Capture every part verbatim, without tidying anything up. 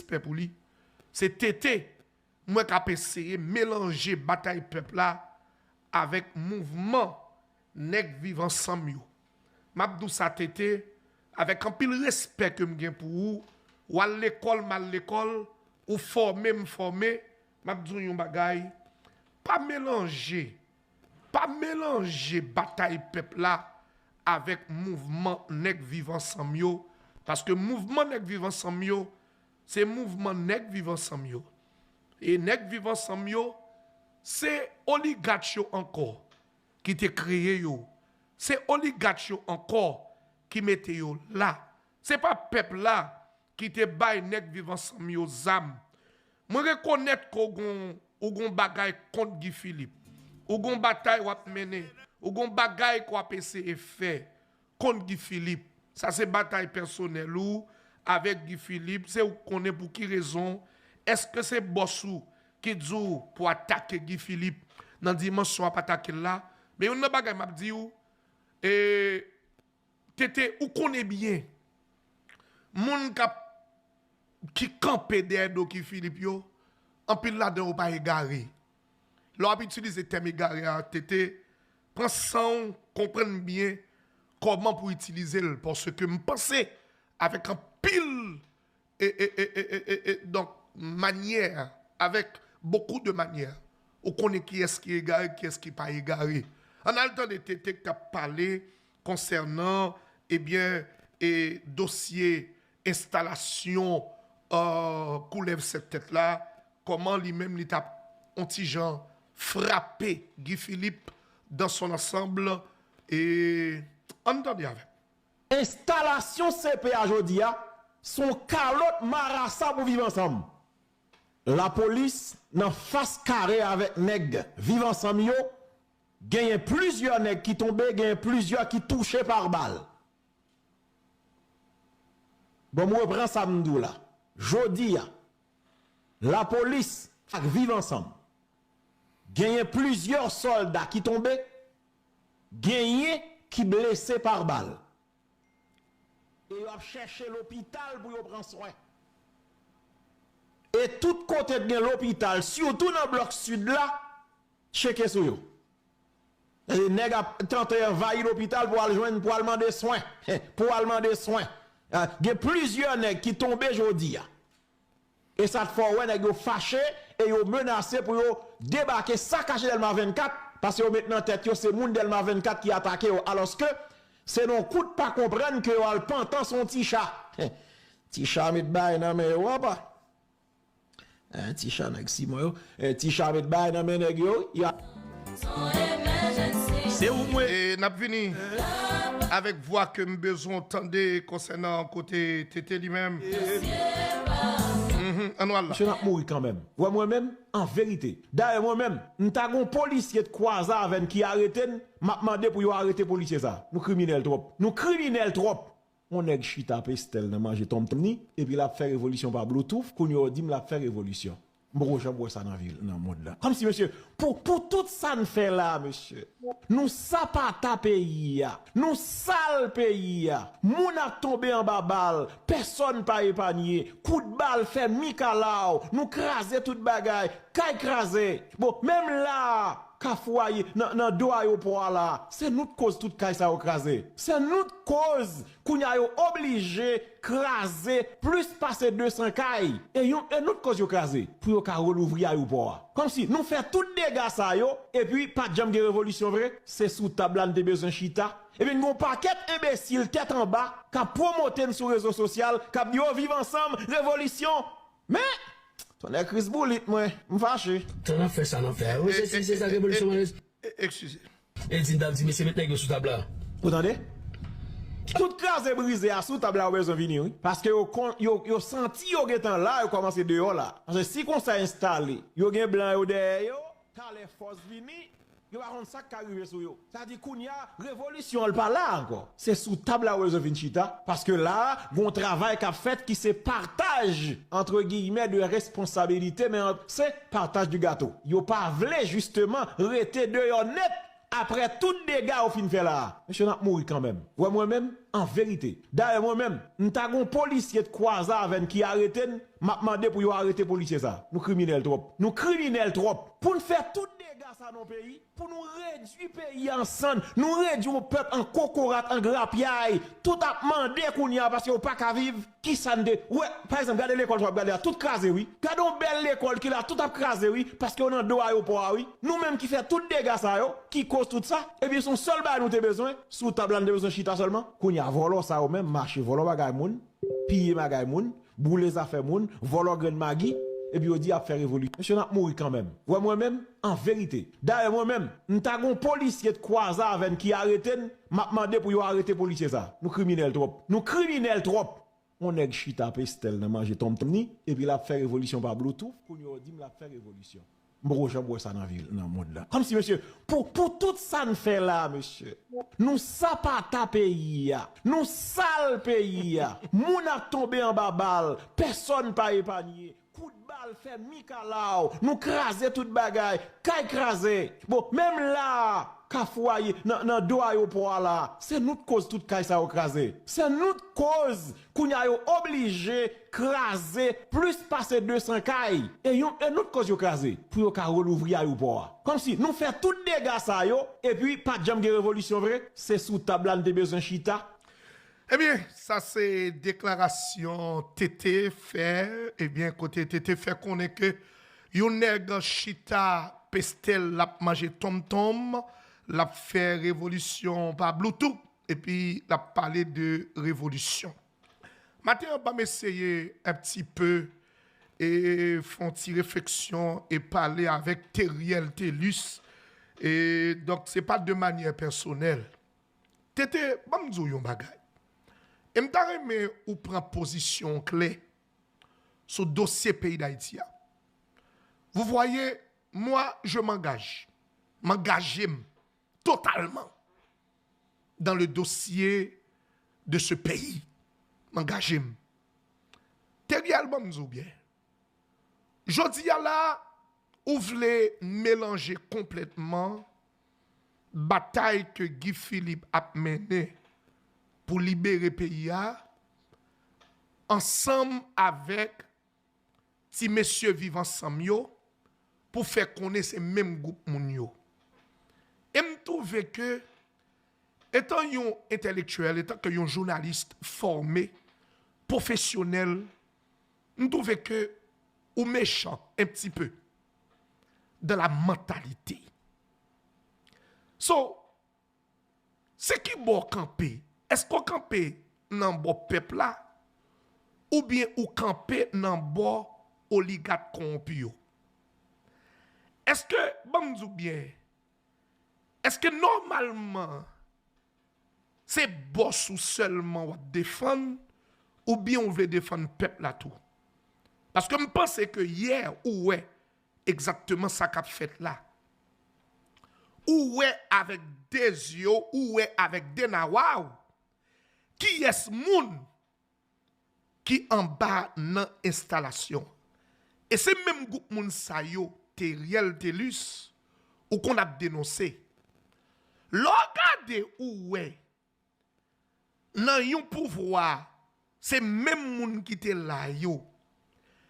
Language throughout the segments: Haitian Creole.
respè pou li. Se T T, m wè k ap eseye melanje batay pèp la avèk mouvman nèg Viv Ansanm yo. M ap di w sa, T T, avèk anpil respè ke m gen pou ou. W al lekòl, m al lekòl, ou fòme, m fòme. M ap di w yon bagay, pa melanje, pa melanje batay pèp la avèk mouvman nèg Viv Ansanm yo, paske mouvman nèg Viv Ansanm yo, se mouvman nèg Viv Ansanm yo. E nèg Viv Ansanm yo, se oligach yo ankò ki te kreye yo. Se oligach yo ankò ki mete yo la. Se pa pèp la ki te bay nèg Viv Ansanm yo zam. Mwen rekonèt ke w gon, ou gon bagay kont Guy Philippe. Ou gon batay w ap mennen. Ou gon bagay ke w ap eseye fè kont Guy Philippe. Sa se batay pèsonèl ou avèk Guy Philippe. Se ou k konnen pou ki rezon. Èske se bòs ou ki di w pou atake Guy Philippe nan dimansyon w ap atake l la? Men youn nan bagay m ap di w, e, T T, ou konnen byen, moun k ap, ki kanpe dèyè do Guy Philippe yo, anpil ladan yo pa egare. Lè w ap itilize tèm egare a, T T, pran san w, konprann byen kòman pou itilize l, paske m panse avèk anpil e, e, e, e, e, e, e, donk, manyè, avec beaucoup de manières. Ou konnen kiyès ki egare, kiyès ki pa egare. Ann al tande T T k t ap pale konsènan, ebyen, e, dosye enstalasyon, euh, koulèv sèt tèt la, kòman li menm li t ap on ti jan frape Guy Philippe dans son ensemble, e ann tande avè m. Enstalasyon C P a jodi a, se yon kalòt marasa pou Viv Ansanm. Lapolis nan fas kare avèk nèg Viv Ansanm yo, genyen plizyè nèg ki tonbe, genyen plizyè ki touche pa bal. Bon, m repran sa m di w la. Jodi a, lapolis ak Viv Ansanm, genyen plizyè sòlda ki tonbe, genyen ki blese pa bal. E yo ap chèche lopital pou yo pran swen. E tout kote k gen lopital, sitou nan blòk sid la, tcheke sou yo. E nèg ap tante anvayi lopital pou al jwenn, pou al mande swen. Pou al mande swen. Ah, gen plizyè nèg ki tonbe jodi a. E sa t fè w wè nèg yo fache e yo menase pou yo debake, sakaje Dèlma vennkat, paske yo met nan tèt yo se moun Dèlma vennkat ki atake yo, alòske se nan kout pa konprann ke yo al pantan sou yon ti cha. Ti cha met bagay nan men yo, apa. Eh, ti cha nèg Simon yo. Eh, ti cha met bagay nan men nèg yo. Y a Se ou mwen. E n ap vini avèk vwa ke m bezwen w tande konsènan kote T T li menm. Mhm, ann al la. Misye n ap mouri kanmenm. Wè mwen menm, an verite. Dayè mwen menm, m ta gon polisye t kwaze avè n ki arete n, m ap mande pou yo arete polisye sa. Nou kriminèl twòp. Nou kriminèl twòp. On nèg chita pestèl nan manje tonmtonm ni, epi l ap fè revolisyon pa Bluetooth, kounye a w di m l ap fè revolisyon. M poko janm wè sa nan vi, nan mond lan. Kòmsi, mesye, pou, pou tout sa n fè la, mesye, nou sapata peyi a, nou sal peyi a, moun ap tonbe anba bal, pèsòn pa epanye, kout bal fè mikalaw, nou kraze tout bagay, kay kraze. Bon, menm la a, Kafou a, nan, nan do ayewopò a la, se nou k koz tout kay sa yo kraze. Se nou k koz kounye a yo oblije kraze plis pase de san kay. E yon, e nou k koz yo kraze pou yo ka relouvri ayewopò a. Kòmsi nou fè tout dega sa yo, epi pa t janm gen revolisyon vre? Se sou tab la n te bezwen chita. Epi n gen yon pakèt enbesil tèt anba k ap pwomote n sou rezo sosyal, k ap di, "O, viv ansanm, revolisyon!" Men, tonnè Kris boulit mwen, m fache. Tan n ap fè sa n ap fè a. Wi, se, se, se sa k revolisyon mwen. E, eskize. E di n t ap di, mesye, met nèg yo sou tab la. Ou tande? Tout kraze brize a sou tab la yo bezwen vini, wi. Paske yo kon, yo, yo santi yo gentan la, yo kòmanse deyò la. Paske si konsa enstale, yo gen blan yo dèyè yo, talè fòs vini, yo pa konn sa k ka rive sou yo. Sa di kounye a, revolisyon an l pa la ankò. Se sou tab la yo bezwen vin chita, paske la a, gon travay k ap fèt ki se partage, entre guillemets, de responsabilité, men an, se partage du gâteau. Yo pa vle jisteman rete deyò nèt aprè tout dega yo fin fè la a. Mesye, n ap mouri kanmenm. Wè mwen menm, An verite. Dayè mwen menm, m ta gon polisye t kwaze avè n ki arete n, m ap mande pou yo arete polisye sa. Nou kriminèl twòp. Nou kriminèl twòp. Pou n fè tout dega sa nan peyi, pou nou redui peyi a an sann, nou redui yon pèp an kokorat, an grapyay. Tout ap mande kounye a paske yo pa ka viv. Kisa n te. Ou wè, pa egzanp, gade lekòl sa w ap gade a, tout kraze wi. Gade yon bèl lekòl ki la, tout ap kraze wi, paske yo nan do ayewopò a wi. Nou menm ki fè tout dega sa yo, ki koz tout sa, ebyen se yon sèl bagay nou te bezwen, sou tab la n te bezwen chita sèlman. Kounye a vòlò sa yo menm mache vòlò bagay moun, piye bagay moun, boule zafè moun, vòlò grenn magi, epi yo di y ap fè revolisyon. Mesye n ap mouri kanmenm. Ou wè mwen menm, an verite. Dayè mwen menm, m ta gon polisye t kwaze avè n ki arete n, m ap mande pou yo arete polisye sa. Nou kriminèl twòp. Nou kriminèl twòp. Yon nèg chita pestèl nan manje tonmtonm ni, epi l ap fè revolisyon pa Bluetooth, kounye a w di m l ap fè revolisyon. M poko janm wè sa nan vil, nan mond lan. Kòmsi, mesye, pou, pou tout sa n fè la, mesye, nou sapata peyi a, nou sal peyi a, moun ap tonbe anba bal, pèsòn pa epanye, kout bal fè mikalaw, nou kraze tout bagay, kay kraze. Bon, menm la a, Kafou a ye, nan, nan do ayewopò a la a, se nou k koz tout kay sa yo kraze. Se nou k koz, kounye a yo oblije kraze plis pase de san kay. E yon, e nou k koz yo kraze, pou yo ka relouvri ayewopò a. Kòmsi nou fè tout dega sa yo, epi pa t janm gen revolisyon vre, se sou tab la n te bezwen chita. Ebyen, sa se deklarasyon T T fè, ebyen, kote T T fè konnen ke yon nèg chita pestèl l ap manje tonmtonm, l ap fè revolisyon pa Bluetooth, epi l ap pale de revolisyon. Maten an, ban m eseye un petit peu e fè yon ti refleksyon e pale avèk Teriel Telus. E donk, se pa de manyè pèsonèl. T T, ban m di w yon bagay. E m ta renmen ou pran pozisyon w klè sou dosye peyi Dayiti a. Vous voyez, moi, je m'engage. M angaje m totalman dans le dossier de ce pays. M angaje m. Teriel, ban m di w byen. Jodi a la, ou vle melanje konplètman batay ke Guy Philippe ap mennen pou libere peyi a, ansanm avèk ti mesye Viv Ansanm yo, pou fè konnen se menm gwoup moun yo. E m twouve ke, etan yon entèlektyèl, etan ke yon jounalis fòme, pwofesyonèl, m twouve ke ou mechan un petit peu dans la mentalité. So, se ki bò w kanpe? Èske w kanpe nan bò pèp la? Oubyen ou kanpe nan bò oligak kowonpi yo? Èske, ban m di w byen, èske nòmalman se bòs ou sèlman w ap defann, oubyen ou vle defann pèp la tou? Paske m panse ke yè ou wè egzakteman sa k ap fèt la. Ou wè avèk de zye w, ou wè avèk de nawa w, kiyès moun ki anba nan enstalasyon. E se menm gwoup moun sa yo, Teriel Telus, ou konn ap denonse. Lè w gade ou wè, nan yon pouvwa, se menm moun ki te la yo,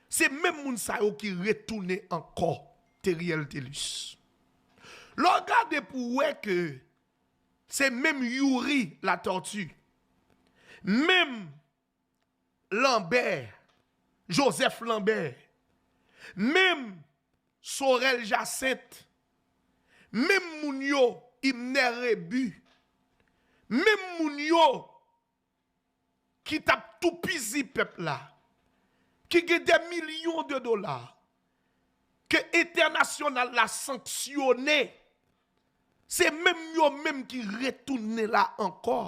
se menm moun sa yo ki retounen ankò, Teriel Telus. Lè w gade pou w wè ke se menm Youri Latortue, menm Lambert, Joseph Lambert, menm Sorel Jacinthe, menm moun yo, Hymner Rebu, menm moun yo ki t ap toupizi pèp la, ki gen de milyon de dola, ke entènasyonal la sanksyone, se menm yo menm ki retounen la ankò.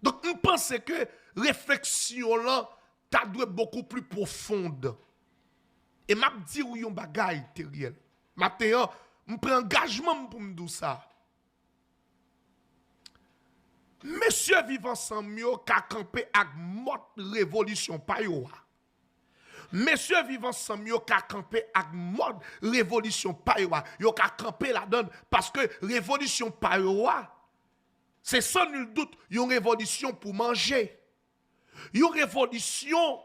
Donk, m panse ke refleksyon lan ta dwe beaucoup plus profonde. E m ap di w yon bagay, Teriel. Maten an, m pran angajman m pou m di w sa. Mesye Viv Ansanm yo ka kanpe ak mòd revolisyon pa yo a. Mesye Viv Ansanm yo ka kanpe ak mòd revolisyon pa yo a. Yo ka kanpe ladan l paske revolisyon pa yo a, Se san nil dout yon revolisyon pou manje. Yon revolisyon